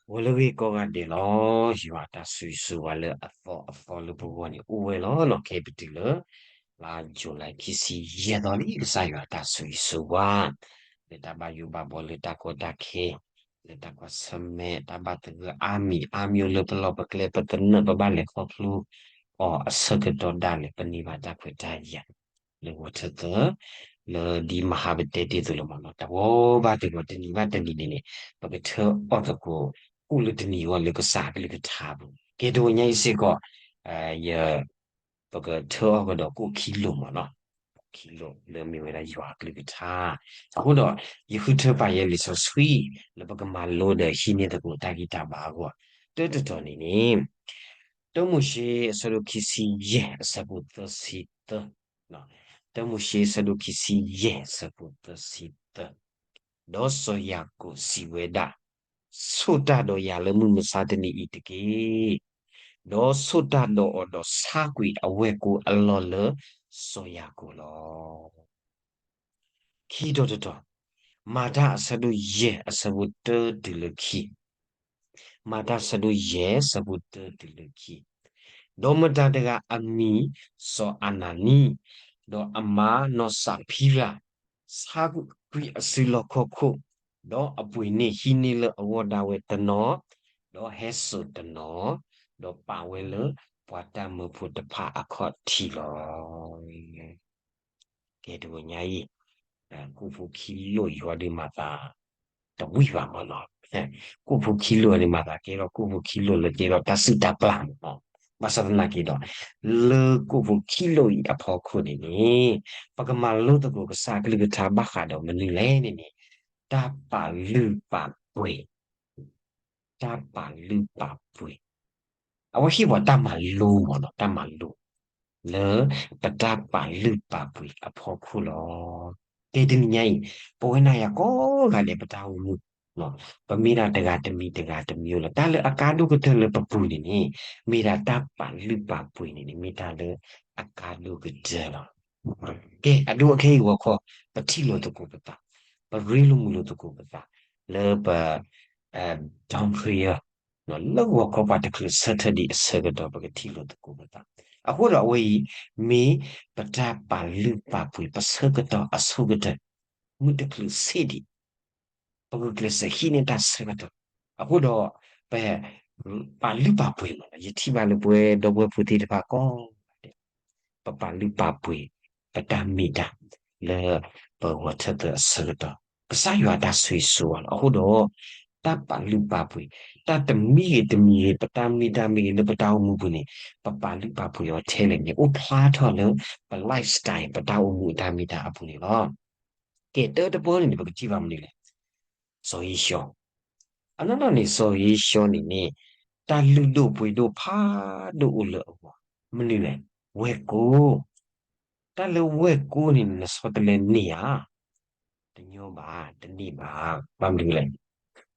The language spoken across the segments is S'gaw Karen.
ဂီၤလၢအဂ့ၤကိးဂၤဒဲးလီၤ. ယွၤအတၢ်ဆိၣ်ဂ့ၤဆိၣ်ဝါလၢအသီအသီလၢပဂီၢ်န့ၣ် အိၣ်ဝဲလီၤနီၤ. ခဲအံၤပတုၤလၢ လါယူၤလံခံဆံယဲၢ်သီလံ, ကစၢ်ယွၤအတၢ်ဆိၣ်ဂ့ၤဆိၣ်ဝါ လၢတၢ်ဘၣ်ယိၣ်ဘၣ်ဘှီလၢတၢ်ကီတၢ်ခဲ, လၢတၢ်ကွၢ်ဆၢၣ်မဲာ် တၢ်ဘၣ်သဂၢၢ်အါမံၤအါမံၤလၢပလီၢ်ပကျဲ ပသနၢၣ်ပဘၣ်လဲၤခီဖျိအီၤအဆၢကတီၢ်ဒၣ်လဲာ် ပန့ၢ်ဘၣ်တၢ်ခွဲးတၢ်ယာ် လၢဂီၤထၢၣ်သၢ လၢဒ်မဟါပတဲတ့ၢ်အသိးလီၤမ့ၢ်နီၤ, တဝီဘၣ်တဝီ တနံၤဘၣ်တနံၤန့ၣ်န့ၣ် ပကထၢအီၣ်သကိး ကိၣ်လၢတနံၤအဂီၢ်လၢကစၢ်အကလုၢ်ကထါအပူၤ. ကဲ တဝီညါအံၤစ့ၢ်ကီး ယ ပကထၢအီၣ်ကဒီးကိၣ်ခံလိာ်မ့ၢ်နီၤ, ကိၣ်ခံလိာ်လၢမ့ၢ်ဝဲဒၣ်ယွၤအကလုၢ်ကထါ. အဃိဒီး ယဃုထၢပာ်ယဲလံာ်စီဆှံ လၢပကမၤလိဒီးဟံးန့ၢ်သကိးတၢ်ဂံၢ်တၢ်ဘါအဂီၢ် တၢတတီၤန့ၣ်န့ၣ် တၢမိၤၡ့ အဆၢဒိၣ်ခံဆံယဲၢ် အဆၢဖိသၢဆံသၢ, တၢမိၤၡ့ အဆၢဒိၣ်ခံဆံယဲၢ် အဆၢဖိသၢဆံသၢ, ဒီးစီၤယၤကိာ်စံးဝဲဒၣ်, ဆိၣ်တၢ်ဒီးယၤလၢမုၢ်မဆါတနံၤအံၤတက့ၢ်. ဒီးဆိၣ်တၢ်ဒီးအီၤဒီးဆါကွံာ်အဝဲၢ်ကိအလီၢ်လၢစီၤယၤကိာ်လီၤ. ခံတီၤတတီၤ, မၤတၢ်အဆၢဒိၣ်ယဲၢ် အဆၢဖိတၢတုၤလၢခံ, မၤတၢ်အဆၢဒိၣ်ယဲၢ် အဆၢဖိတၢတုၤလၢခံ, ဒီးမတၤတဂၤအမံၤစီၤအနၤနံ, ဒီးအမါနီၢ်စးဖံရၤ, ဆါကွံာ်အစုလီၢ်ခီၣ်ခိၣ်, ဒီးအပှ့ၤန့ၢ်ဟံးန့ၢ်လၢအဂီၢ်ဒၣ်ဝဲတနီၤ, ဒီးဟဲစိာ်တနီၤ, ဒီးပာ်ဝဲလၢပှၤတၢ်မၢဖိတဖၣ်အခီၣ်ထံးလီၤ. ကဲ တဝီညါအံၤ ကိၣ်ဖိခံလိာ်အံၤဒုးမၤသး တဝံၣ်ဘၣ်မ့ၢ်နီၤ. ကိၣ်ဖိခံလိာ်အံၤဒုးမၤသးကဲထီၣ် ကိၣ်ဖိခံလိာ်လၢကဲထီၣ်တၢ်စုၣ်တၢ်ပျၢ်မ့ၢ်နီၤ. ဘၣ်ဆၣ်သနာ်က့ဒီး လၢကိၣ်ဖိခံလိာ်အံၤအဖီခိၣ်န့ၣ်န့ၣ် ပကမၤလိသကိးကစၢ်အကလုၢ်ကထါဘၣ်ဃးဒီးမနုၤလဲၣ်န့ၣ်န့ၣ် တၢ်ပာ်လုၢ်ပာ်ပှ့ၤ တၢ်ပာ်လုၢ်ပာ်ပှ့ၤ, အဝဲဟ့ၣ်ပှၤတၢ်မၤလိမ့ၢ်နီၤ, တၢ်မၤလိ လၢပတၢ်ပာ်လုၢ်ပာ်ပှ့ၤအဖီခိၣ်လီၤ. ကဲ တနံၤညါအံၤ ပဝဲနၤယၤကိးဂၤဒဲး ပတၢ်အိၣ်မူ ပမ့ၢ်ဒၣ်တဂၤတမံၤတဂၤတမံၤလီၤ. တၢ်လၢအကါဒိၣ်ကတၢၢ်လၢပပူၤန့ၣ်န့ၣ် မ့ၢ်ဒၣ်တၢ်ပာ်လုၢ်ပာ်ပှ့ၤန့ၣ်န့ၣ် မ့ၢ်တၢ်လၢအကါဒိၣ်ကတၢၢ်လီၤ. ကဲ အဒိ အခဲအံၤဂီၤခီ ပထံၣ်လိာ်သကိးပသး, ပရ့လိာ်မုာ်လိာ်သကိးပသး လၢပ down prayer လၢဂီၤခီပှၤတချုးဆၢထၢၣ်ဒံးအဆၢကတီၢ် ပကထံၣ်လိာ်သကိးပသး. အဃိဒီးအဝဲအံၤ မ့ၢ်ပတၢ်ပာ်လုၢ်ပာ်ပှ့ၤ ပဆၢကတီၢ်အဆိကတၢၢ် မုၢ်တချုးဆ့ၣ်ဒံး ပဂုာ်ကျဲးစၢးဟံးန့ၢ်တၢ်ဆၢကတီၢ်. အဃိဒီး ပ ပာ်လုၢ်ပာ်ပှ့ၤမ့ၢ်နီၤ, ယထံၣ်ဘၣ်လၢပဝဲဒီပုၢ်ဝဲၢ်ဖိသ့ၣ်တဖၣ်ကိး ပပာ်လုၢ်ပာ်ပှ့ၤ ပတၢ်မ့ၢ်တၢ် လၢပဂီၤထၢၣ်သၢအဆၢကတီၢ် ကစၢ်ယွၤအတၢ်ဆိၣ်ဂ့ၤဆိၣ်ဝါလီၤ. အဃိဒီး တၢ်ပာ်လုၢ်ပာ်ပှ့ၤ တၢ်တမံၤဂ့ၤတမံၤဂ့ၤ ပတၢ်မ့ၢ်တၢ်မ့ၢ်ဂ့ၤ လၢပတၢ်အိၣ်မူပူၤန့ၣ် ပပာ်လုၢ်ပာ်ပှ့ၤအီၤထဲလဲၣ်န့ၣ် အိၣ်ဖျါထီၣ်လၢ ပ lifestyle ပတၢ်အိၣ်မူအတၢ်မ့ၢ်တၢ်အပူၤန့ၣ်လီၤ. ကဲ တၢတပီၢ်န့ၣ်န့ၣ် ပကထံၣ်ဘၣ်မနုၤလဲၣ်. စီၤဧ့ၡီ အနီၢ်နီၢ်န့ၣ် စီၤဧ့ၡီန့ၣ်န့ၣ် တၢ်လုၢ်ဒိၣ်ပှ့ၤဒိၣ်ဖးဒိၣ်အိၣ်လၢအဂီၢ်, မနုၤလဲၣ်, ဝဲၢ်ကိ, တၢ်လၢဝဲၢ်ကိန့ၣ် နဆီတလဲန့ၢ်ဧါ, တညီဘၣ်, တန့ၢ်ဘၣ်, ဘၣ်မနုၤလဲၣ်,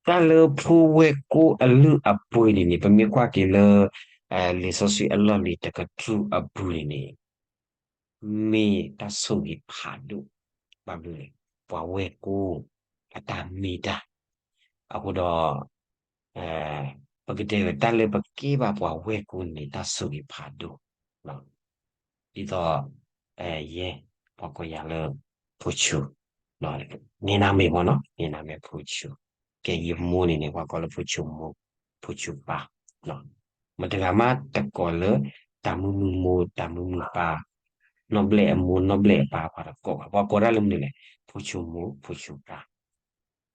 တၢ်လၢဖိဝဲၢ်ကိအလုၢ်အပှ့ၤန့ၣ်န့ၣ် ပမ့ၢ်ကွၢ်က့ၤလၢ လံာ်စီဆှံအလီၢ်လံၤတကတြူၢ်အပူၤန့ၣ်န့ၣ် မ့ၢ်တၢ်ဆိၣ်ဂ့ၤဖးဒိၣ်, ဘၣ်မနုၤလဲၣ်, ပှၤဝဲၢ်ကိ အတၢ်မ့ၢ်တၢ်, အဃိဒီး ပကတဲလၢတၢ်လၢပကဲဘၣ်ပှၤဝဲၢ်ကိန့ၣ် တၢ်ဆိၣ်ဂ့ၤဖးဒိၣ်, ဒ်သိး ယဲ ပှၤကိးယၤလၢ ဖိဆူ, န့ၢ်နၤမ့ၢ်မ့ၢ်နီၤ, န့ၢ်နၤမ့ၢ်ဖိဆူ, ကဲ ယမိၢ်န့ၣ်န့ၣ် ပှၤကိးလၢဖိဆူမိၢ်, ဖိဆူပၢ်, မတၤတဂၤမးတကိးလၢ တၢ်မုာ်မုာ်မိၢ် တၢ်မုာ်မုာ်ပၢ်, နီၢ်ဘျဲၣ်အမိၢ် နီၢ်ဘျဲၣ်အပၢ် ပှၤတကိးဘၣ်, ပှၤကိးတၢ်လၢမနုၤလဲၣ်, ဖိဆူမိၢ် ဖိဆူပၢ်,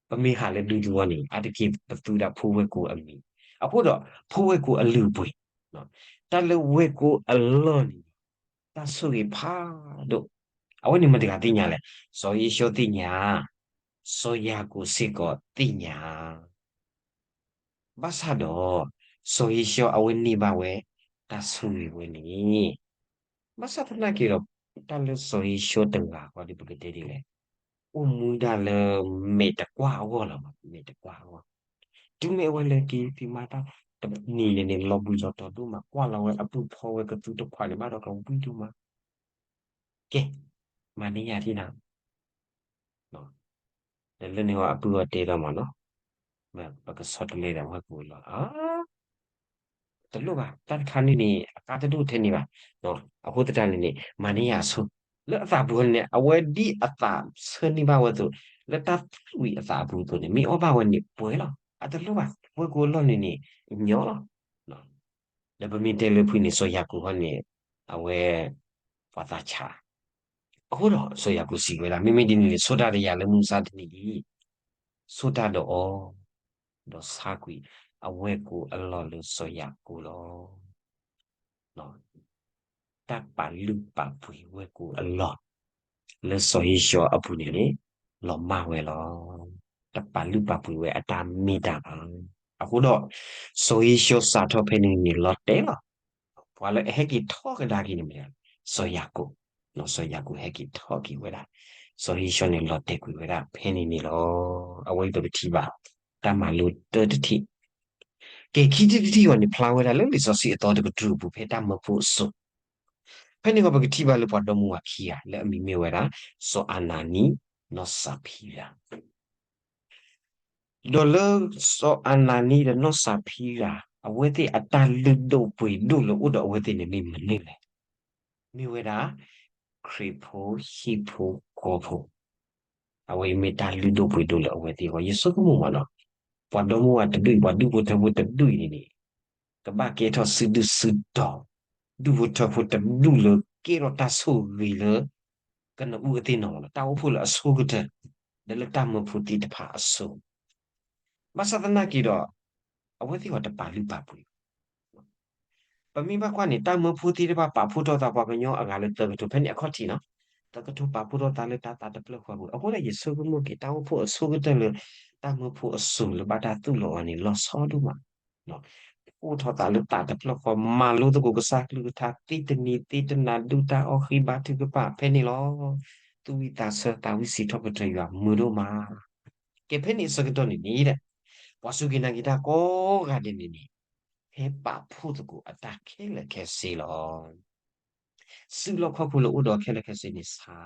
ပမ့ၢ်ဟးလၢဒူသဝီန့ၣ် အါတက့ၢ်ပသူဒၣ်ဖိဝဲၢ်ကိအမံၤ, အဃိဒီး ဖိဝဲၢ်ကိအလုၢ်အပှ့ၤ, တၢ်လၢဝဲၢ်ကိအလီၢ်န့ၣ် တၢ်ဆိၣ်ဂ့ၤဖးဒိၣ်, အဝဲန့ၣ်မတၤတဂၤသ့ၣ်ညါလဲၣ်, စီၤဧ့ၡီသ့ၣ်ညါ, စီၤယၤကိာ်စ့ၢ်ကီးသ့ၣ်ညါ ဘၣ်ဆၣ်ဒီး စီၤဧ့ၡီအဝဲန့ၢ်ဘၣ်ဝဲ တၢ်ဆိၣ်ဂ့ၤဝဲန့ၣ်, ဘၣ်ဆၣ်သနာ်က့ဒီး တၢ်လၢစီၤဧ့ၡီတဂၤဃီဒီး ပကတဲဒ်လဲၣ်, အိၣ်မူဒၣ်လၢမဲာ်တကွၢ်အဂီၢ်လီၤ, မဲာ်တကွၢ်အဂီၢ်, တုၤမ့ၢ်အဝဲလဲၤက့ၤသ့ၣ်မၤတၢ်တနံၤန့ၣ်န့ၣ် လီၤဘှံးလီၤတီၤဒိၣ်မး ကွၢ်လီၤဝဲအပုၢ်ဖီဝဲကသူတခွးန့ၣ် ဘၣ်ဒီးကဝံၤဒိၣ်မး, ကဲ, မၤန့ၢ်ယၤထံၣ်နၤ ဒီးလၢန့ၣ်အပုၢ်အီၤတဲဒီးမးနီၤ, ပကဆီတလဲဒီးဝဲၢ်ကိၣ်အလီၢ် တလိၣ်ဘၣ်, တၢ်တခါန့ၣ်န့ၣ် အကါတဒိၣ်ထဲန့ၣ်ဘၣ်. အဃိသတးန့ၣ်န့ၣ် မၤန့ၢ်ယၤအဆိ, လၢအသးပူၤန့ၣ် အဝဲဒ်အသးဆၢန့ၢ်ဘၣ်ဝဲအသိး, လၢတၢ်သွံၣ်အသးအပူၤအသိးန့ၣ် မ့ၢ်အီၣ်ဘၣ်ဝဲန့ၣ်ပှဲၤလီၤ. အတလိၣ်ဘၣ်, ဝဲၢ်ကိၣ်အလီၢ်န့ၣ်န့ၣ် ညီလီၤ. ဒီးပမ့ၢ်တဲလၢဖုန့ၣ် စီၤယၤကိာ်ဟီန့ၣ် အဝဲ ပှၤသးဆး, အဃိဒီးစီၤယၤကိာ်စံးဝဲဒၣ်, မ့မ့ၢ်ဒ်န့ၣ်န့ၣ် ဆိၣ်တၢ်ဒီးယၤလၢမုၢ်မဆါတနံၤအံၤ, ဆိၣ်တၢ်ဒီးအီၤ, ဒီးဆါကွံာ်အဝဲၢ်ကိၣ်အလီၢ်လၢစီၤယၤကိာ်လီၤ. တၢ်ပာ်လုၢ်ပာ်ပှ့ၤဝဲၢ်ကိၣ်အလီၢ် လၢစီၤဧ့ၡီၤအပူၤန့ၣ်န့ၣ် လီၤမၢ်ဝဲလီၤ. တပာ်လုၢ်ပာ်ပှ့ၤဝဲအတၢ်မ့ၢ်တၢ်တီ. အဃိဒီး စီၤဧ့ၡီၤစးထီၣ်ဖဲန့ၣ်န့ၣ် လီၤတဲာ်လီၤ. ပှၤလၢအဟဲက့ၤထီၣ်ကဒါက့ၤန့ၣ်မ့ၢ် စီၤယၤကိာ်, စီၤယၤကိာ်ဟဲက့ၤထီၣ်က့ၤဝဲဒၣ်, စီၤဧ့ၡီၤန့ၣ်လီၤတဲာ်ကွံာ်ဝဲဒၣ်ဖဲန့ၣ်န့ၣ်လီၤ. အဝဲအံၤပကထံၣ်ဘၣ် တၢ်မၤလိတၢတထံၣ် ကဲ ခံထံၣ်တထံၣ်အံၤန့ၣ် ဖျါဝဲဒၣ်လၢလံာ်စီဆှံအသီတကတြူၢ်အပူၤ ဖဲတၢ်မၢဖိအစိၤ, ဖဲန့ၣ်အဂီၢ် ပကထံၣ်ဘၣ်လၢပှၤဒီမါဝၤခံဂၤ လၢအမံၤမ့ၢ်ဝဲဒၣ် စီၤအနၤနံ, နီၢ်စၤဖံရၤ, ဒီးလၢစီၤအနၤနံဒီးနီၢ်စၤဖံရၤ အဝဲသ့ၣ်အတၢ်လုၢ်ဒိၣ်ပှ့ၤဒိၣ်လၢအိၣ်ဒီးအဝဲသ့ၣ်န့ၣ်မ့ၢ်မနုၤလဲၣ်. မ့ၢ်ဝဲဒၣ် ခရံာ်ဖိဟံၣ်ဖိဃီဖိ အဝဲအံၤမ့ၢ်တၢ်လုၢ်ဒိၣ်ပှ့ၤဒိၣ်လၢအဝဲသ့ၣ်အဂီၢ် ယဆိကမိၣ်မးနီၤ, ပှၤဒီမါဝၤတဒူၣ်အံၤ ပှၤဒူၣ်ဖိထၢဖိတဒူၣ်အံၤန့ၣ်န့ၣ် ကဘၣ်ကဲထီၣ်စုဒုၣ်စုတီၤ, ဒူၣ်ဖိထၢဖိတဒူၣ်လၢကဲထီၣ်တၢ်ဆိၣ်ဂ့ၤလၢ ကနဦးအသ့ၣ်နီၣ်မးနီၤ, တၢ်အိၣ်ဖှိၣ်လၢအဆိကတၢၢ် ဒီးလၢတၢ်မၢဖိသ့ၣ်တဖၣ်အစိၤ ဘၣ်ဆၣ်သနာ်က့ဒီး အဝဲသ့ၣ်အီၤတပာ်လုၢ်ပာ်ပှ့ၤဘၣ်. ပမ့ၢ်ဘၣ်ကွၢ်န့ၣ် တၢ်မၢဖိသ့ၣ်တဖၣ်ပာ်ဖှိၣ်ထီၣ်သးပှၤကညီအဂၤလၢသၢကထိ ဖဲန့ၣ်အခီၣ်ထံးနီၤ, သၢကထိပာ်ဖှိၣ်ထီၣ်သးလၢတၢ်သးတဖျၢၣ်ဃီပူၤ, အဃိဒီးယဆိကမိၣ်က့ၤ တၢ်အိၣ်ဖှိၣ်အဆိကတၢၢ်လၢ တၢ်မၢဖိအစိၤလၢဘၣ်တၢ်သူၣ်လီၤအီၤန့ၣ် လီၤဆီဒိၣ်မး အိၣ်ထီၣ်သးလၢသးတဖျၢၣ်ဃီ မၤလိသကိးကစၢ်ကလုၢ်ကထါ သ့တနံၤသ့တနၤ ဒုၣ်တၢ်အီၣ်ဃံဘါထုကဖၣ်ဖဲန့ၣ်လီၤ. သူၣ်ဝံၣ်သးဆၢ သးဝံၣ်စံးထီၣ်ပတြၢၤယွၤမုာ်ဒိၣ်မး. ကဲဖဲန့ၣ်အဆၢကတီၢ်န့ၣ်န့ၣ် ပှၤစူၢ်က့ၤနာ်က့ၤတၢ်ကိးဂၤဒဲးန့ၣ်န့ၣ် ဟဲပာ်ဖှိၣ်သကိးအတၢ်ခဲလၢာ်ခဲဆ့လီၤ. စုလီၢ်ခီၣ်ခိၣ်လၢအိၣ်ဒီးခဲလၢာ်ခဲဆ့န့ၣ် ဆါ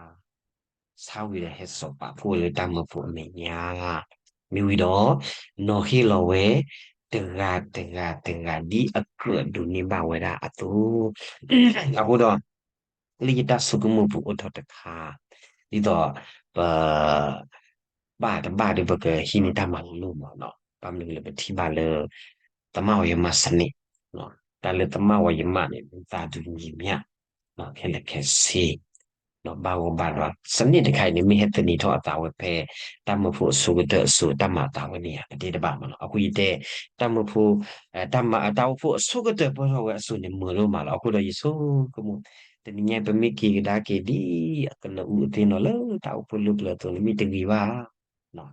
ဆါဝံၤဒီးဟဲစိာ်ပာ်ဖှိၣ်လၢတၢ်မၢဖိအမဲာ်ညါ, မ့ၢ်ဝံၤဒီး နီၤဟ့ၣ်လီၤဝဲ တဂၤတဂၤတဂၤ ဒ်အကြၢးဒိးန့ၢ်ဘၣ်ဝဲဒၣ်အသိး, အဃိဒီး လၢယတၢ်ဆိကမိၣ်ပူၤအိၣ်ထီၣ်တခါ, ဒ်သိး ပ ဘၣ်တဘၣ်ဒီး ပကဟံးန့ၢ်တၢ်မၤလိမးနီၤ, ဘၣ်မနုၤလဲၣ် ပထံၣ်ဘၣ်လၢ သမၣ်ဝဲယမးစနံး, တၢ်လၢသမၣ်ဝဲယမးန့ၣ် မ့ၢ်သးဒုးမံၤမး ခဲလၢာ်ခဲဆ့ ဘၣ်ဂီၢ်ဘၣ်ဒီး စနံးတခါအံၤန့ၣ် မ့ၢ်ဟဲသန့ၤထီၣ်အသးဝဲဖဲ တၢ်မၢဖိအဆိကတၢၢ်အစိၤ တၢ်မၤအသးဝဲန့ၣ်ဧါ ပတဲတဘၣ်မးနီၤ. အဃိယတဲ တၢ်မၢဖိ တၢ်မၤအတၢ်အိၣ်ဖှိၣ်အဆိကတၢၢ်ပၢၢ်ထီၣ်ဝဲအစိၤန့ၣ် မုာ်ဒိၣ်မးလီၤ. အဃိဒီးယဆိကမိၣ် တနံၤညါအံၤ ပမ့ၢ်က့ၤကဒါက့ၤဒ်အကနဦးအသ့ၣ်နီၤလၢတၢ်အိၣ်ဖှိၣ်လၢပျၢၤအသိးန့ၣ် မ့ၢ်တဂ့ၤ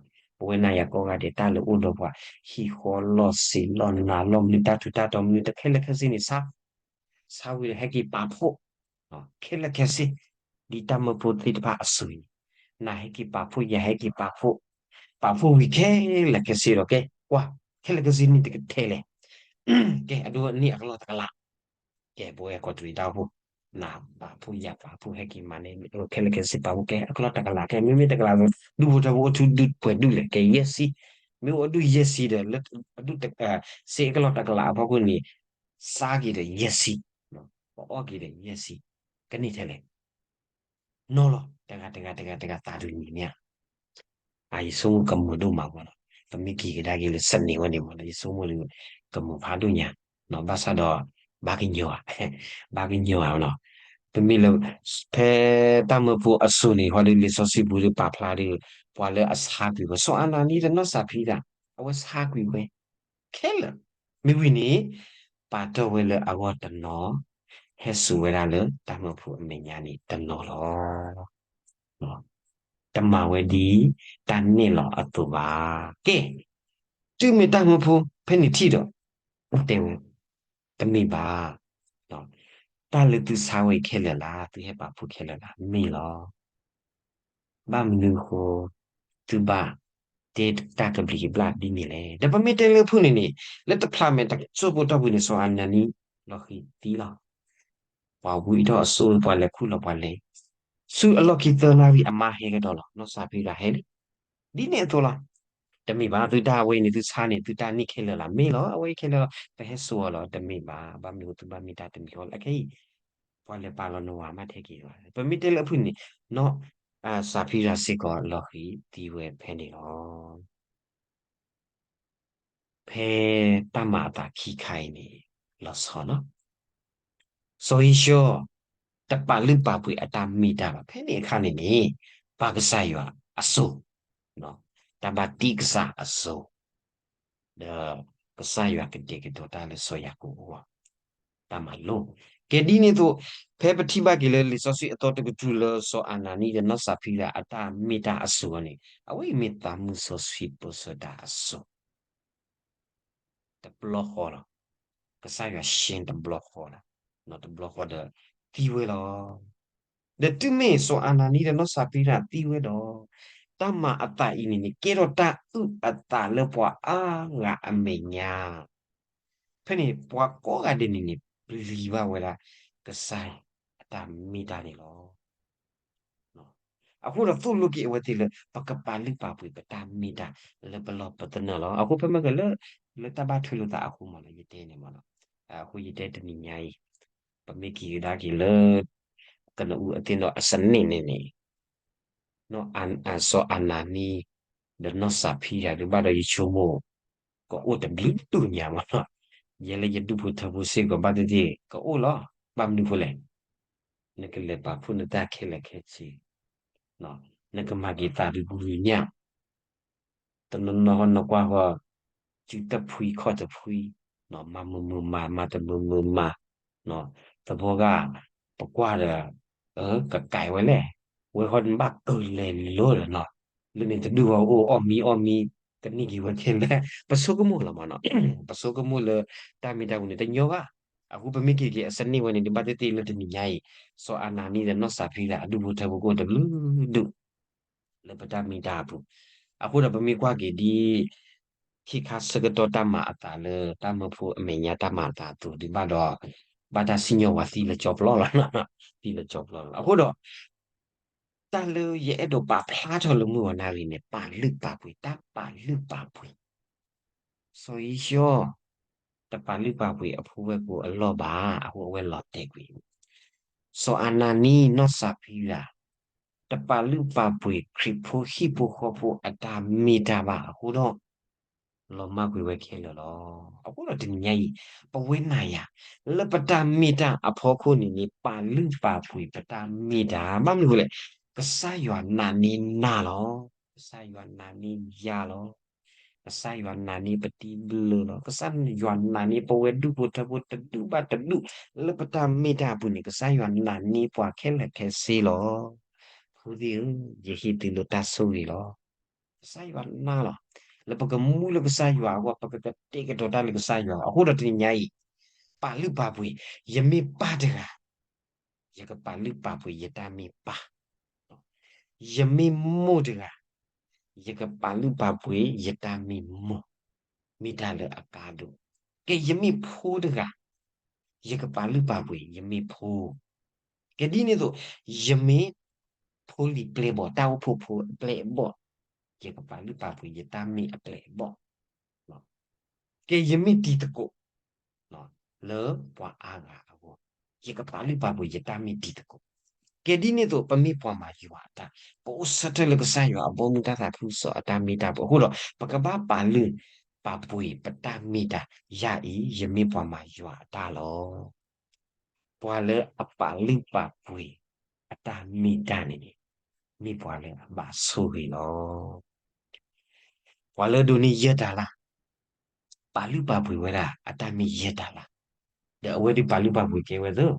ဘၣ် ပဝဲနၤယၤကိးဂၤဒဲး တၢ်လၢအိၣ်ဒီးပှၤ ဟံၣ်ဃီလီၢ်ဆ့လီၢ်နၤလီၢ်မနုၤ တၢ်ထူးတၢ်တီၤမနုၤ တခဲလၢာ်ခဲဆ့န့ၣ် ဆါ ဆါဝံၤဒီးဟဲက့ၤပာ်ဖှိၣ် ခဲလၢာ်ခဲဆ့ ဒ်တၢ်မၢဖိသ့ၣ်တဖၣ်အစိၤအံၤန့ၣ် နၤဟဲက့ၤပာ်ဖှိၣ် ယၤဟဲက့ၤပာ်ဖှိၣ် ပာ်ဖှိၣ်ဝံၤခဲလၢာ်ခဲဆ့ဒီး ကဲ ကွၢ် ခဲလၢာ်ခဲဆ့န့ၣ်တကထဲလဲၣ် ကဲ အဒိန့ၢ်အကလီၢ်တကလး ကဲ ပဝဲကီးတရံးတၢ်အိၣ်ဖှိၣ် နၤပာ်ဖှိၣ်ယၤပာ်ဖှိၣ် ဟဲက့ၤမၤန့ၢ် ခဲလၢာ်ခဲဆ့ပာ်ဖှိၣ် ကဲ အကလီၢ်တကလး ကဲ မ့မ့ၢ်တကလး ဒူၣ်ဖိထၢဖိအိၣ်ထူဒူၣ်ပှဲၤဒူၣ်လဲၣ် ကဲ ယဲၢ်ဆံ မ့ၢ်အိၣ်ဒူၣ်ယဲၢ်ဆံဒီး လၢ အဒူၣ် စ့အကလီၢ်တကလးအဖီခိၣ်န့ၣ် စါက့ၤဒီးယဲၢ်ဆံ ပအီၣ်က့ၤဒီးယဲၢ်ဆံ ကန့ၢ်ထဲလဲၣ် နီၢ်လီၤ တဂၤတဂၤတဂၤတဂၤသးဒုးမံၤမ့ၢ်ဧါ အယဆိကမိၣ်ကမုာ်ဒိၣ်မးမးလီၤ. ပမ့ၢ်က့ၤကဒါက့ၤလၢစနေဝဲန့ၣ်မးလီၤ ယဆိကမိၣ်လၢ ကမုာ်ဖးဒိၣ်ညါ ဘၣ်ဆၣ်ဒီး ဘၣ်ကညီၤဧါ ဘၣ်ကညီၤဧါလီၤ. ပမ့ၢ်လၢ ဖဲတၢ်မၢဖိအစိၤန့ၣ် ဟီဒုးလံာ်စီဆှံပူၤဒီးပာ်ဖျါဒီး ပှၤလၢအဆါကွံာ်ဝဲ စီၤအနၤနံဒီးနီၢ်စၤဖံရၤ အဝဲဆါကွံာ်ဝဲ ခဲလၢာ် မ့ၢ်ဝံၤန့ၣ် ပာ်တ့ၢ်ဝဲလၢအဂီၢ်တနီၤ ဟဲစိာ်ဝဲဒၣ်လၢတၢ်မၢဖိအမဲာ်ညါန့ၣ်တနီၤလီၤ. တမၤဝဲဒ်တၢ်နဲၣ်လီၤအသိးဘၣ်. ကဲ တုၤမ့ၢ်တၢ်မၢဖိဖဲန့ၣ်ထံၣ်ဒီး တဲဝဲ တမ့ၢ်ဘၣ်. တၢ်လၢသုဆါဝဲအံၤခဲလၢာ်လၢ သုဟဲပာ်ဖှိၣ်ခဲလၢာ်လၢ မ့ၢ်လီၤ. ဘၣ်မနုၤအဃိ သုဘၣ်တဲတၢ်ကဘျံးကဘျၣ်ဒ်န့ၣ်လဲၣ်. ဒီးပမ့ၢ်တဲလၢဖုၣ်န့ၣ်န့ၣ် လၢတဖျးမဲာ်တစိၢ်ဖိတီၢ်ပူၤန့ၣ် စီၤအနၤနံ လီၤဃံၤသံလီၤ. ပှၤဝံထီၣ်အစိၣ် ပှၤလဲၤခူၣ်လီၤပှၤလဲၤ ဆူအလီၢ်ခံသၢနၣ်ရံၣ်အမါဟဲကဒီးလီၤ. နီၢ်စၤဖံရၤဟဲလံ. ဒ်န့ၣ်အသိးလီၤ. တမ့ၢ်ဘၣ် သုတၢ်အဝဲအံၤန့ၣ် သုဆါန့ၣ် သုတၢ်န့ၢ်ခဲလၢာ်လီၤ. မ့ၢ်လီၤ အဝဲအံၤခဲလၢာ်လီၤ ပဟဲစိာ်အီၤလီၤ. တမ့ၢ်ဘၣ် ဘၣ်မနုၤသုဘၣ်မ့ၢ်တၢ်တမံၤဃီလၢအခဲအံၤ ပှၤလဲၤပာ်လီၤနဝၤမးထဲက့ၤလီၤ. ပမ့ၢ်တဲလၢအဖုၣ်န့ၣ် နီၢ်စၤဖံရၤစ့ၢ်ကီးလီၤဃံၤသံဝဲဖဲန့ၣ်လီၤ. ဖဲတၢ်မၤအသးခံခါအံၤန့ၣ် လီၤဆီနီၤ. စီၤဧ့ၡီၤ တပာ်လုၢ်ပာ်ပှ့ၤအတၢ်မ့ၢ်တၢ်ဘၣ်. ဖဲန့ၣ်အခါန့ၣ်န့ၣ် ဘၣ်ကစၢ်ယွၤအစိၤ, တၢ်ဘၣ်တ့ကစၢ်အစိၤ, ဒီးကစၢ်ယွၤကတဲာ်ကတီၤတၢ်လၢစီၤယၤကိာ်အဂီၢ်, တၢ်မၤလိ. ကဲဒ်န့ၣ်အသိး ဖဲပထံၣ်ဘၣ်က့ၤလၢလံာ်စီဆှံအသီတကတြူၢ်လၢစီၤအနၤနံဒီးနီၢ်စၤဖံရၤအတၢ်မ့ၢ်တၢ်အစိၤအံၤန့ၣ် အဝဲအံၤမ့ၢ်သးမုၢ်စီဆှံပၢဆှၢတၢ်အစိၤ တဘျီဃီလီၤ. ကစၢ်ယွၤရှဲတဘျီဃီလီၤ. တဘျီဃီဒီးသံဝဲလီၤ. ဒီးတုၤမ့ၢ်စီၤအနၤနံဒီးနီၢ်စၤဖံရၤသံဝဲဒီး တၢ်မၤအသးအံၤန့ၣ်န့ၣ် ကဲထီၣ်တၢ်အုၣ်အသးလၢပှၤအါဂၤအမဲာ်ညါ. ဖဲန့ၣ်ပှၤကိးဂၤဒဲးန့ၣ်န့ၣ် ပျံၤဘၣ်ဝဲဒၣ် ကစၢ်အတၢ်မ့ၢ်တၢ်န့ၣ်လီၤ. အဃိဒီးသိၣ်လိက့ၤအဝဲသ့ၣ်လၢ ပကပာ်လုၢ်ပာ်ပှ့ၤပတၢ်မ့ၢ်တၢ်လၢပလီၢ်ပသနၢၣ်လီၤ. အဃိဖဲမ့ၢ်ကလၢ လၢတၢ်ဘၣ်ထွဲလိာ်သးအဃိမးလီၤ ယတဲန့ၣ်မးလီၤ. အဃိယတဲတနံၤညါအံၤ ပမ့ၢ်က့ၤကဒါက့ၤလၢ ကနဦးအသ့ၣ်နီၣ်အစနစ်န့ၣ်န့ၣ် စီၤအနၤနံ ဒီးနီၢ်စၤဖံရၤဒုးဘၣ်ဒီးယဆိကမိၣ် ကအိၣ်တဘျုးဒူၣ်ညါမးနီၤ. ယဲလၢယဒူၣ်ဖိထၢဖိစ့ၢ်ကီးဘၣ်သ့ၣ်သ့ၣ် ကအိၣ်လီၤ. ဘၣ်မနုၤဃိလဲၣ်, နကလဲၤပာ်ဖှိၣ်နတၢ်ခဲလၢာ်ခဲဆ့, နကမၤက့ၤသးဒုးဘုညၣ် တနီၤနီၤဃီနကွၢ်ဃီ စုတဖှံခီၣ်တဖှံ, မၤမုာ်မုာ်မၤ မၤတမုာ်မုာ်မၤ, သဘီဂာ် ပကွၢ်ဒီး ကကဲဝဲလဲၣ်, ဝဲဃီနဘၣ်ကလဲၤလိၤဒီးနီၤ, လၢန့ၣ်တဒူၣ်ဃီအိၣ်အီၣ်မံအီၣ်မံ ကန့ၢ်က့ၤဝဲခဲလၢာ် ပဆိကမိၣ်လီၤမးနီၤ, ပဆိကမိၣ်လၢတၢ်မ့ၢ်တၢ်ပူၤန့ၣ် တညီဘၣ်. အဃိပမ့ၢ်က့ၤက့ၤအစနစ်ဝဲန့ၣ် ဒုးဘၣ်သ့ၣ်သ့ၣ်လၢတနံၤညါအံၤ စီၤအနၤနံဒီးနီၢ်စၤဖံရၤအဒူၣ်ဖိထၢဖိကအိၣ်တဘျုးဒူၣ် လၢပတၢ်မ့ၢ်တၢ်အပူၤ, အဃိဒီးပမ့ၢ်ကွၢ်က့ၤဒ် ခ့ခါဆၢကတီၢ်တၢ်မၤအသးလၢတၢ်မၢဖိအမဲာ်ညါတၢ်မၤအသးအသိးဒုးဘၣ်ဒီး ဘၣ်တၢ်စံၣ်ညီၣ်ဝဲသံလၢကၠီပျီလီၤ, သံလၢကၠီပျီလီၤ. အဃိဒီး တၢ်လၢယအဲၣ်ဒိးပာ်ဖျါထီၣ်လၢမုၢ်ဂီၤနၣ်ရံၣ်န့ၣ် ပာ်လုၢ်ပာ်ပှ့ၤ, တၢ်ပာ်လုၢ်ပာ်ပှ့ၤ စီၤဧ့ၡီၤ တပာ်လုၢ်ပာ်ပှ့ၤအဖိဝဲၢ်ကိာ်အလီၢ်ဘၣ်, အဃိအဝဲလီၤတဲာ်ကွံာ် စီၤအနၤနံ နီၢ်စၤဖံရၤ တပာ်လုၢ်ပာ်ပှ့ၤခရံာ်ဖိဟံၣ်ဖိဃီဖိအတၢ်မ့ၢ်တၢ်ဘၣ်အဃိဒီး လီၤမၢ်ကွံာ်ဝဲခဲလၢာ်လီၤ. အဃိဒီးတနံၤညါအံၤ ပဝဲနၤယၤ လၢပတၢ်မ့ၢ်တၢ်အဖီခိၣ်န့ၣ်န့ၣ် ပာ်လုၢ်ပာ်ပှ့ၤပတၢ်မ့ၢ်တၢ် ဘၣ်မနုၤဃိလဲၣ်, ကစၢ်ယွၤနာ်န့ၢ်နၤလီၤ. ကစၢ်ယွၤနာ်န့ၢ်ယၤလီၤ. ကစၢ်ယွၤနာ်န့ၢ်ပတံၤပလၢၤလီၤ. ကစၢ်ယွၤနာ်န့ၢ်ပဝဲဒူၣ်ဖိထၢဖိတဒူၣ်ဘၣ်တဒူၣ် လၢပတၢ်မ့ၢ်တၢ်အပူၤန့ၣ် ကစၢ်ယွၤနာ်န့ၢ်ပှၤခဲလၢာ်ခဲဆ့လီၤ. ဖိသ့ၣ်ဧၢ, ယဟ့ၣ်သုလၢတၢ်ဆိၣ်ဂ့ၤလီၤ. ကစၢ်ယွၤနာ်လီၤ. လၢပကမူလၢကစၢ်ယွၤအဂီၢ် ပကကတဲာ်ကတီၤတၢ်လၢကစၢ်ယွၤအဂီၢ် အဃိဒီးတနံၤညါအံၤ ပာ်လုၢ်ပာ်ပှ့ၤ, ယမ့ၢ်ပၢ်တဂၤ ယကပာ်လုၢ်ပာ်ပှ့ၤယတၢ်မ့ၢ်ပၢ်, ယမ့ၢ်မိၢ်တဂၤ ယကပာ်လုၢ်ပာ်ပှ့ၤယတၢ်မ့ၢ်မိၢ်, မ့ၢ်တၢ်လၢအကါဒိၣ်, ကဲယမ့ၢ်ဖိတဂၤ ယကပာ်လုၢ်ပာ်ပှ့ၤယမ့ၢ်ဖိ, ကဲဒ်န့ၣ်အသိး ယမ့ၢ်ဖိလံၤပျဲၢ်ဘီၣ် တၢ်အိၣ်ဖှိၣ်ဖိအပျဲၢ်အဘီၣ်, ယကပာ်လုၢ်ပာ်ပှ့ၤယတၢ်မ့ၢ်အပျဲၢ်အဘီၣ် ကဲယမ့ၢ်တံၤသကိး လၢပှၤအါဂၤအဂီၢ်, ယကပာ်လုၢ်ပာ်ပှ့ၤယတၢ်မ့ၢ်တံၤသကိး, ကဲဒ်န့ၣ်အသိး ပမ့ၢ်ပှၤမၤယွၤအတၢ်, ပအိၣ်ဆၢထၢၣ်လၢကစၢ်ယွၤအဘီမုၢ်တၢ်သးခုကစီၣ်အတၢ်မ့ၢ်တၢ်ပူၤအဃိဒီး ပကဘၣ်ပာ်လုၢ်ပာ်ပှ့ၤပတၢ်မ့ၢ်တၢ်, ယၤအံၤ ယမ့ၢ်ပှၤမၤယွၤအတၢ်လီၤ. ပှၤလၢအပာ်လုၢ်ပာ်ပှ့ၤအတၢ်မ့ၢ်တၢ်န့ၣ်န့ၣ် မ့ၢ်ပှၤလၢအဘၣ်ဆိၣ်ဂ့ၤလီၤ. ပှၤလၢအဒိးန့ၢ်ယဲၢ်တၤလၢ် ပာ်လုၢ်ပာ်ပှ့ၤဝဲဒၣ်အတၢ်မ့ၢ်ယဲၢ်တၤလၢ်, ဒီးအဝဲဒုးပာ်လုၢ်ပာ်ပှ့ၤကဲဝဲသ့,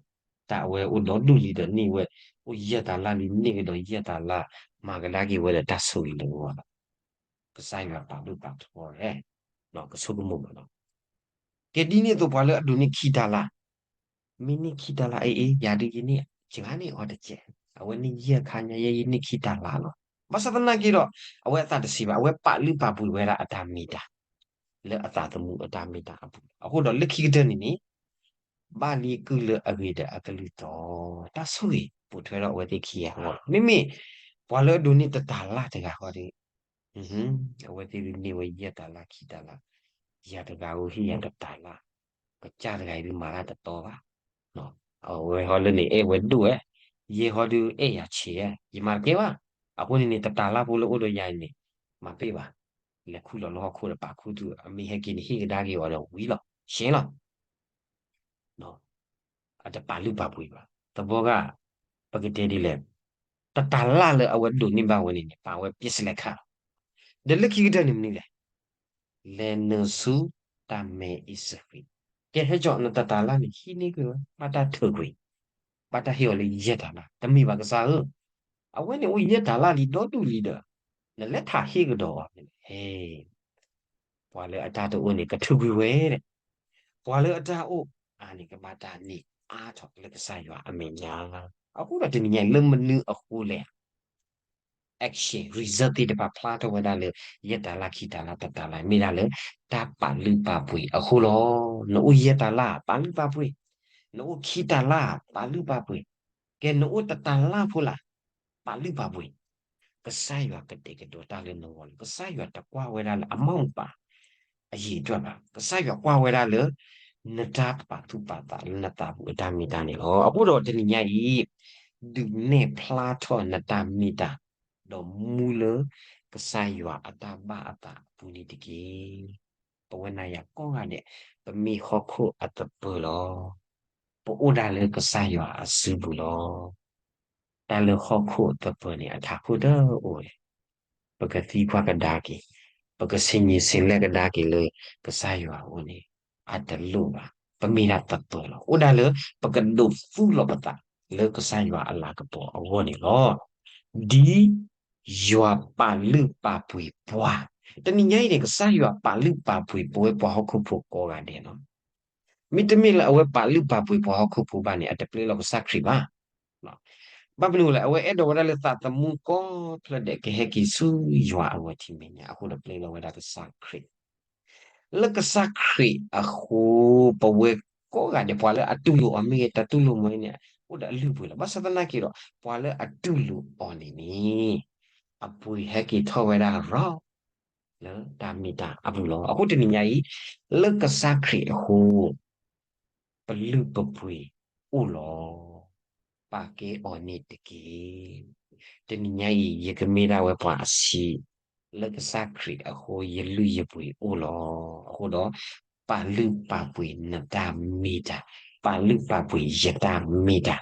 တၢ်အဝဲအိၣ်ဒီဒူၣ်လံဒီးန့ၢ်ဝဲ, အိၣ်ယဲၢ်တၤလၢ်လံန့ၢ်ကဒီးယဲၢ်တၤလၢ်, မၤကဒါက့ၤဝဲဒီးတၢ်ဆိၣ်ဂ့ၤလၢအဂီၢ်လီၤ. ကစၢ်ယွၤပာ်လုၢ်ပာ်ပှ့ၤဝဲ, ကဆိကမိၣ်မးနီၤ. ကဲဒ်န့ၣ်အသိးပှၤလၢအဒိးန့ၢ်ခံတၤလၢ် မ့ၢ်န့ၢ်ခံတၤလၢ် အ့ အ့ ယၤဒုးယန့ၢ်စှၤန့ၢ်အီၤတစဲး, အဝဲန့ၢ်ယဲၢ်ခါညါ ယဲယန့ၢ်ခံတၤလၢ်လီၤ. ဘၣ်ဆၣ်သနာ်က့ဒီး အဝဲအသးတဆံးဘၣ်, အဝဲပာ်လုၢ်ပာ်ပှ့ၤဝဲဒၣ်အတၢ်မ့ၢ်တၢ် လၢအသးသမူအတၢ်မ့ၢ်တၢ်အပူၤလီၤ. အဃိဒီးလၢခံကတၢၢ်န့ၣ်န့ၣ် ဘၣ်လံကုၢ်လၢအဂ့ၤဒီးအကလုၢ်တီ, တၢ်ဆိၣ်ဂ့ၤပိာ်ထွဲဒီးအဝဲသ့ၣ်ခံဂၤအဂီၢ်လီၤ. မ့မ့ၢ်ပှၤလၢအဒိးန့ၢ်တတၤလၢ်တဂၤဃီဒီး အဝဲသ့ၣ်ဒုးန့ၢ်ဝဲယဲၢ်တၤလၣ်ခံတၤလၣ်, ယၤတဂၤဧိၤဟ့ၣ်ယၤတတၤလၣ်, ကစၢ်တဂၤအံၤဒုးမၤတၢ်တတီဘၣ်. အဝဲဟီလၢန့ၣ်အဲၣ်ဝဲဒိၣ်ဝဲ, ယဲဟီဒုးအဲၣ်ယၤဆံးဝဲ, ယမၤတကဲဘၣ်. အဃိန့ၣ်န့ၣ် တတၤလၣ်ဖိလၢအိၣ်ဒီးယၤန့ၣ် မၤပ့ၢ်ဘၣ်. လဲၤခူၣ်လီၤလၢဟီၣ်ခိၣ်ဒီးပာ်ခူသူၣ်, အမ့ၢ်ဟဲက့ၤန့ၣ် ဟ့ၣ်ကဒါက့ၤအီၤဒီးဝံၤလီၤ, ဆဲးလီၤ. အတပာ်လုၢ်ပာ်ပှ့ၤဘၣ်. သဘီဂၤ ပကတဲဒ်လဲၣ်, တတၤလၣ်လၢအဝဲဒိးန့ၢ်ဘၣ်ဝဲန့ၣ်န့ၣ် ပာ်ဝဲပျဲစလဲခၣ်လီၤ. ဒီးလၢခံကတၢၢ်န့ၣ်မနုၤလဲၣ်, လဲၤနုာ်ဆူတၢ်မဲအ့စဃံး, ကဲဟဲကီးနတတၤလၣ်န့ၣ် ဟံးန့ၢ်ကွံာ်ဝဲ ဘၣ်တၢ်ထုးကွံာ်, ဘၣ်တၢ်ဟ့ၣ်အီၤလၢယဲၢ်တၤလၣ်, တမ့ၢ်ဘၣ်ကစၢ်ဧၢ, အဝဲန့ၣ်အိၣ်ယဲၢ်တၤလၣ်လံဒီဒူၣ်လံဒီး နလဲၤထးဟ့ၣ်ကဒီးအီၤန့ၣ် ဟဲ ပှၤလၢအတၢ်တအိၣ်န့ၣ် ကထုးကွံာ်ဝဲဒၣ်, ပှၤလၢအတၢ်အိၣ်အါန့ၣ် ကဘၣ်တၢ်န့ၢ်အါထီၣ်လၢကစၢ်ယွၤအမဲာ်ညါ. အဃိဒီးတနံၤညါအံၤ လၢမနုၤအဃိလဲၣ်, action result သ့ၣ်တဖၣ်ဖျါထီၣ်ဝဲဒၣ်လၢ ယဲၢ်တၤလၣ်ခံတၤလၣ်တတၤလၣ် မ့ၢ်ဒၣ်လၢ တၢ်ပာ်လုၢ်ပာ်ပှ့ၤအဃိလီၤ. နအိၣ်ယဲၢ်တၤလၣ် ပာ်လုၢ်ပာ်ပှ့ၤ, နအိၣ်ခံတၤလၣ် ပာ်လုၢ်ပာ်ပှ့ၤ, ကဲနအိၣ်တတၤလၣ်ဖိလၢ် ပာ်လုၢ်ပာ်ပှ့ၤ, ကစၢ်ယွၤကတဲာ်ကတီၤတၢ်လၢနဂီၢ်လီၤ. ကစၢ်ယွၤတကွၢ်ဝဲဒၣ်လၢအမီၢ်မပၤ အယံာ်အတြၢၢ်ဘၣ်. ကစၢ်ယွၤကွၢ်ဝဲဒၣ်လၢ နတၢ်ပာ်သူၣ်ပာ်သးလၢနသးပူၤအတၢ်မ့ၢ်တၢ်န့ၣ်လီၤ. အဃိဒီးတနံၤညါအံၤ ဒုးနဲၣ်ဖျါထီၣ်နတၢ်မ့ၢ်တၢ် ဒီးမူလၢကစၢ်ယွၤအတၢ်ဘၣ်အသးအပူၤန့ၣ်တက့ၢ်. ပဝဲနၤယၤကိးဂၤဒဲး ပမ့ၢ်ဟီၣ်ခိၣ်အသပၢၤလီၤ. ပအိၣ်ဒၣ်လၢကစၢ်ယွၤအစုပူၤလီၤ. တၢ်လၢဟီၣ်ခိၣ်အသပၢၤန့ၣ် အထးခိၣ်တအိၣ်ဝဲ ပကသံကွၢ်ကဒါက့ၤ, ပကဆ့ညံၤဆ့လဲၣ်ကဒါက့ၤလၢကစၢ်ယွၤအအိၣ်န့ၣ် အတလိၣ်ဘၣ်. ပမ့ၢ်ဒၣ်သပၢၤလီၤ. အိၣ်ဒၣ်လၢပကဒိးသူၣ်လီၤပသးလၢကစၢ်ယွၤအလၤကပီၤအဂီၢ်န့ၣ်လီၤ. ဒ်ယွၤပာ်လုၢ်ပာ်ပှ့ၤပှၤ, တနံၤညါအံၤန့ၣ် ကစၢ်ယွၤပာ်လုၢ်ပာ်ပှ့ၤပဝဲပှၤဟီၣ်ခိၣ်ဖိကိးဂၤဒဲးလီၤ. မ့တမ့ၢ်လၢအဝဲပာ်လုၢ်ပာ်ပှ့ၤပှၤဟီၣ်ခိၣ်ဖိဘၣ်န့ၣ် အတပျဲလီၤကစၢ်ခရံာ်ဘၣ်. ဘၣ်မနုၤလဲၣ်, အဝဲအဲၣ်ဒိးဝဲဒၣ်လၢသးသမူကိးဖျၢၣ်ဒဲး ကဟဲက့ၤဆူယွၤအဂီၢ်ထံမဲာ်ညါအဃိဒီး ပျဲလီၤဝဲဒၣ်ကစၢ်ခရံာ်. လၢကစၢ်ခရံာ်အဃိ ပဝဲကိးဂၤဒဲး ပှၤလၢအတူၢ်လိာ်အီၤမ့ၢ်ဂ့ၤ တတူၢ်လိာ်မ့ၢ်ဂ့ၤန့ၣ် အိၣ်ဒီးအလုၢ်အပှ့ၤလီၤ. ဘၣ်ဆၣ်သနာ်က့ဒီး ပှၤလၢအတူၢ်လိာ်အီၤန့ၣ်န့ၣ် အပှ့ၤဟဲက့ၤထီၣ်ဝဲဒၣ်ရီ လၢတၢ်မ့ၢ်တၢ်အပူၤလီၤ. အဃိတနံၤညါအံၤ လၢကစၢ်ခရံာ်အဃိ ပလုၢ်ပပှ့ၤအိၣ်လီၤ. ပာ်ကဲအီၤန့ၣ်တက့ၢ်. တနံၤညါအံၤ ယကမ့ၢ်ဒၣ်ဝဲပှၤအဆံး, လၢကစၢ်ခရံာ်အဃိ ယလုၢ်ယပှ့ၤအိၣ်လီၤ. အဃိဒီး ပာ်လုၢ်ပာ်ပှ့ၤနတၢ်မ့ၢ်တၢ်, ပာ်လုၢ်ပာ်ပှ့ၤယတၢ်မ့ၢ်တၢ်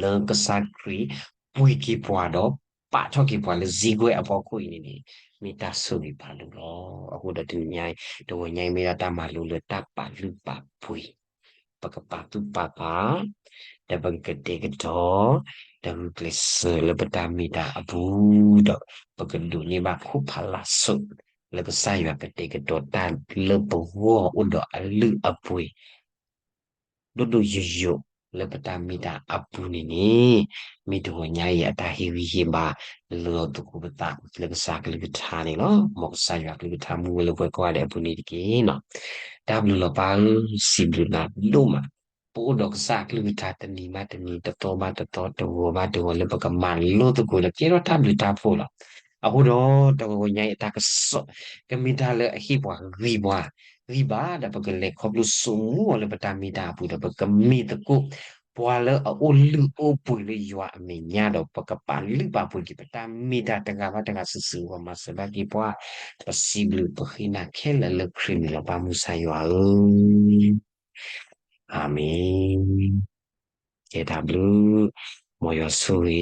လၢကစၢ်ခရံာ်ပှ့ၤက့ၤပှၤဒီး ပာ်ထီၣ်က့ၤပှၤလၢစံးကွဲးအဖီခိၣ်အံၤန့ၣ်န့ၣ် မ့ၢ်တၢ်ဆိၣ်ဂ့ၤဖးဒိၣ်လီၤ. အဃိဒီးတနံၤညါအံၤ တဂီၤညါအံၤမ့ၢ်ဒၣ်တၢ်မၤလိလၢတၢ်ပာ်လုၢ်ပာ်ပှ့ၤ, ပကပာ်သူၣ်ပာ်သး, ဒီးပကကတဲာ်ကတီၤ, ဒီးဂုာ်ကျဲးစၢးလၢပတၢ်မ့ၢ်တၢ်အပူၤ, ဒီးပကဒိးန့ၢ်ဘၣ်ခိၣ်ဖးလၢ်စိး လၢကစၢ်ယွၤကတဲာ်ကတီၤတၢ်လၢပဂီၢ်အိၣ်ဒီးအလုၢ်အပှ့ၤ ဒိၣ်ဒိၣ်ယိာ်ယိာ်လၢပတၢ်မ့ၢ်တၢ်အပူၤန့ၣ်န့ၣ်, မ့ၢ်တဂီၤညါအံၤအတၢ်ဟ့ၣ်ဂံၢ်ဟ့ၣ်ဘါ လၢသကိးပသးလၢကစၢ်ကလုၢ်ကထါန့ၣ်လီၤ. မ်ကစၢ်ယွၤကလုၢ်ကထါမူဝဲလၢပှၤကိးဂၤဒဲးအပူၤန့ၣ်တက့ၢ်. တၢ်ဘျုးလီၤပၢ်ဧၢ, စံးဘျုးနၤဒိၣ်မး. ပအိၣ်ဒီးကစၢ်အကလုၢ်ကထါတနံၤဘၣ်တနံၤ တသီဘၣ်တသီ တဂီၤဘၣ်တဂီၤ လၢပကမၤလိသကိးဒီးကဲထီၣ်တၢ်ဘျုးတၢ်ဖှိၣ်လီၤ. အဃိဒီးတဂီၤညါအံၤအတၢ်ကစီၣ် ကမ့ၢ်တၢ်လၢအဟ့ၣ်ပှၤဂံၢ်ပှၤ ဂံၢ်ဘါဒီးပကလဲၤခီဖျိစိာ်မူအီၤလၢပတၢ်မ့ၢ်တၢ်အပူၤဒီး ပကမ့ၢ်သကိး ပှၤလၢအအိၣ်လုၢ်အိၣ်ပှ့ၤလၢယွၤအမဲာ်ညါဒီး ပကပာ်လုၢ်ပာ်ပှ့ၤက့ၤပတၢ်မ့ၢ်တၢ်တဂၤဘၣ်တဂၤစုာ်စုာ်အဂီၢ် မၤစၢၤဘၣ်က့ၤပှၤ ပစံးဘျုးပဃ့နၤခဲလၢာ်လၢခရံာ်မံၤလီၤ ပၢ်မုၢ်ဆါယွၤဧၢ. အၤမ့ၣ်. ကဲတၢ်ဘျုး မ်ယွၤဆိၣ်ဂ့ၤ